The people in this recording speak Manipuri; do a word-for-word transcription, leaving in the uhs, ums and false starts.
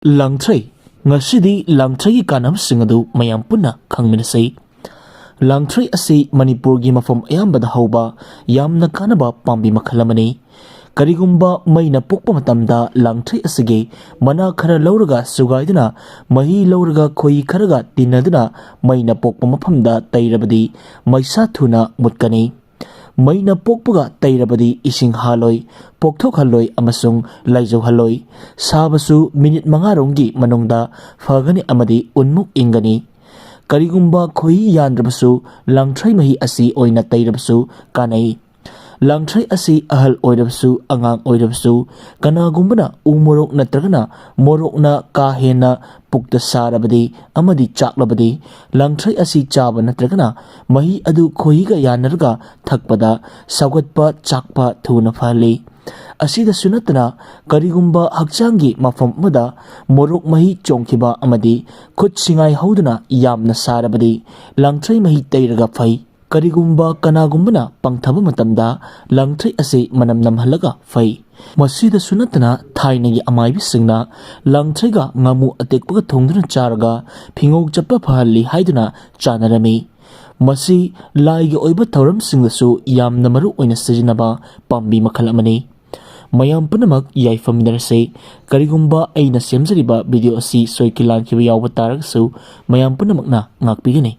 ꯂꯥꯡꯊ꯭ꯔꯩ꯫ ꯉꯁꯤꯗꯤ ꯂꯥꯡꯊ꯭ꯔꯩꯒꯤ ꯀꯥꯟꯅꯕꯁꯤꯡ ꯑꯗꯨ ꯃꯌꯥꯝ ꯄꯨꯟꯅ ꯈꯪꯃꯤꯟꯅꯁꯤ꯫ ꯂꯥꯡꯊ꯭ꯔꯩ ꯑꯁꯤ ꯃꯅꯤꯄꯨꯔꯒꯤ ꯃꯐꯝ ꯑꯌꯥꯝꯕꯗ ꯍꯧꯕ ꯌꯥꯝꯅ ꯀꯥꯟꯅꯕ ꯄꯥꯝꯕꯤ ꯃꯈꯜ ꯑꯃꯅꯤ꯫ ꯀꯔꯤꯒꯨꯝꯕ ꯃꯩꯅ ꯄꯣꯛꯄ ꯃꯇꯝꯗ ꯂꯥꯡꯊ꯭ꯔꯩ ꯑꯁꯤꯒꯤ ꯃꯅꯥ ꯈꯔ ꯂꯧꯔꯒ ꯁꯨꯒꯥꯏꯗꯨꯅ ꯃꯍꯤ ꯂꯧꯔꯒ ꯈꯣꯏꯍꯤ ꯈꯔꯒ ꯇꯤꯟꯅꯗꯨꯅ ꯃꯩꯅ ꯄꯣꯛꯄ ꯃꯐꯝꯗ ꯇꯩꯔꯕꯗꯤ ꯃꯩꯁꯥ ꯊꯨꯅ ꯃꯨꯠꯀꯅꯤ꯫ ꯃꯩꯅ ꯄꯣꯛꯄꯒ ꯇꯩꯔꯕꯗꯤ ꯏꯁꯤꯡ ꯍꯥꯜꯂꯣꯏ, ꯄꯣꯛꯊꯣꯛꯍꯜꯂꯣꯏ ꯑꯃꯁꯨꯡ ꯂꯥꯏꯖꯧꯍꯜꯂꯣꯏ꯫ ꯁꯥꯕꯁꯨ ꯃꯤꯅꯤꯠ ꯃꯉꯥꯔꯣꯝꯒꯤ ꯃꯅꯨꯡꯗ ꯐꯒꯅꯤ ꯑꯃꯗꯤ ꯎꯟꯃꯨꯛ ꯏꯪꯒꯅꯤ꯫ ꯀꯔꯤꯒꯨꯝꯕ ꯈꯣꯏꯍꯤ ꯌꯥꯟꯗ꯭ꯔꯕꯁꯨ ꯂꯥꯡꯊ꯭ꯔꯩ ꯃꯍꯤ ꯑꯁꯤ ꯑꯣꯏꯅ ꯇꯩꯔꯕꯁꯨ ꯀꯥꯟꯅꯩ꯫ ꯂꯥꯡꯊ꯭ꯔꯩ ꯑꯁꯤ ꯑꯍꯜ ꯑꯣꯏꯔꯕꯁꯨ ꯑꯉꯥꯡ ꯑꯣꯏꯔꯕꯁꯨ ꯀꯅꯥꯒꯨꯝꯕꯅ ꯎ ꯃꯣꯔꯣꯛ ꯅꯠꯇ꯭ꯔꯒꯅ ꯃꯣꯔꯣꯛꯅ ꯀꯥ ꯍꯦꯟꯅ ꯄꯨꯛꯇ ꯁꯥꯔꯕꯗꯤ ꯑꯃꯗꯤ ꯆꯥꯛꯂꯕꯗꯤ ꯂꯥꯡꯊ꯭ꯔꯩ ꯑꯁꯤ ꯆꯥꯕ ꯅꯠꯇ꯭ꯔꯒꯅ ꯃꯍꯤ ꯑꯗꯨ ꯈꯣꯏꯍꯤꯒ ꯌꯥꯟꯅꯔꯒ ꯊꯛꯄꯗ ꯁꯧꯒꯠꯄ ꯆꯥꯛꯄ ꯊꯨꯅ ꯐꯍꯜꯂꯤ꯫ ꯑꯁꯤꯗꯁꯨ ꯅꯠꯇꯅ ꯀꯔꯤꯒꯨꯝꯕ ꯍꯛꯆꯥꯡꯒꯤ ꯃꯐꯝ ꯑꯃꯗ ꯃꯣꯔꯣꯛ ꯃꯍꯤ ꯆꯣꯡꯈꯤꯕ ꯑꯃꯗꯤ ꯈꯨꯠ ꯁꯤꯡꯉꯥꯏ ꯍꯧꯗꯨꯅ ꯌꯥꯝꯅ ꯁꯥꯔꯕꯗꯤ ꯂꯥꯡꯊ꯭ꯔꯩ ꯃꯍꯤ ꯇꯩꯔꯒ ꯐꯩ꯫ ꯀꯔꯤꯒꯨꯝꯕ ꯀꯅꯥꯒꯨꯝꯕꯅ ꯄꯪꯊꯕ ꯃꯇꯝꯗ ꯂꯥꯡꯊ꯭ꯔꯩ ꯑꯁꯤ ꯃꯅꯝ ꯅꯝꯍꯜꯂꯒ ꯐꯩ꯫ ꯃꯁꯤꯗꯁꯨ ꯅꯠꯇꯅ ꯊꯥꯏꯅꯒꯤ ꯑꯃꯥꯏꯕꯤꯁꯤꯡꯅ ꯂꯥꯡꯊ꯭ꯔꯩꯒ ꯉꯥꯃꯨ ꯑꯇꯦꯛꯄꯒ ꯊꯣꯡꯗꯨꯅ ꯆꯥꯔꯒ ꯐꯤꯉꯧ ꯆꯠꯄ ꯐꯍꯜꯂꯤ ꯍꯥꯏꯗꯨꯅ ꯆꯥꯅꯔꯝꯃꯤ꯫ ꯃꯁꯤ ꯂꯥꯏꯒꯤ ꯑꯣꯏꯕ ꯊꯧꯔꯝꯁꯤꯡꯗꯁꯨ ꯌꯥꯝꯅ ꯃꯔꯨ ꯑꯣꯏꯅ ꯁꯤꯖꯤꯟꯅꯕ ꯄꯥꯝꯕꯤ ꯃꯈꯜ ꯑꯃꯅꯤ꯫ ꯃꯌꯥꯝ ꯄꯨꯝꯅꯃꯛ ꯌꯥꯏꯐꯃꯤꯟꯅꯔꯁꯤ꯫ ꯀꯔꯤꯒꯨꯝꯕ ꯑꯩꯅ ꯁꯦꯝꯖꯔꯤꯕ ꯚꯤꯗꯤꯑꯣ ꯑꯁꯤ ꯁꯣꯏꯈꯤ ꯂꯥꯟꯈꯤꯕ ꯌꯥꯎꯕ ꯇꯥꯔꯒꯁꯨ ꯃꯌꯥꯝ ꯄꯨꯝꯅꯃꯛꯅ ꯉꯥꯛꯄꯤꯒꯅꯤ꯫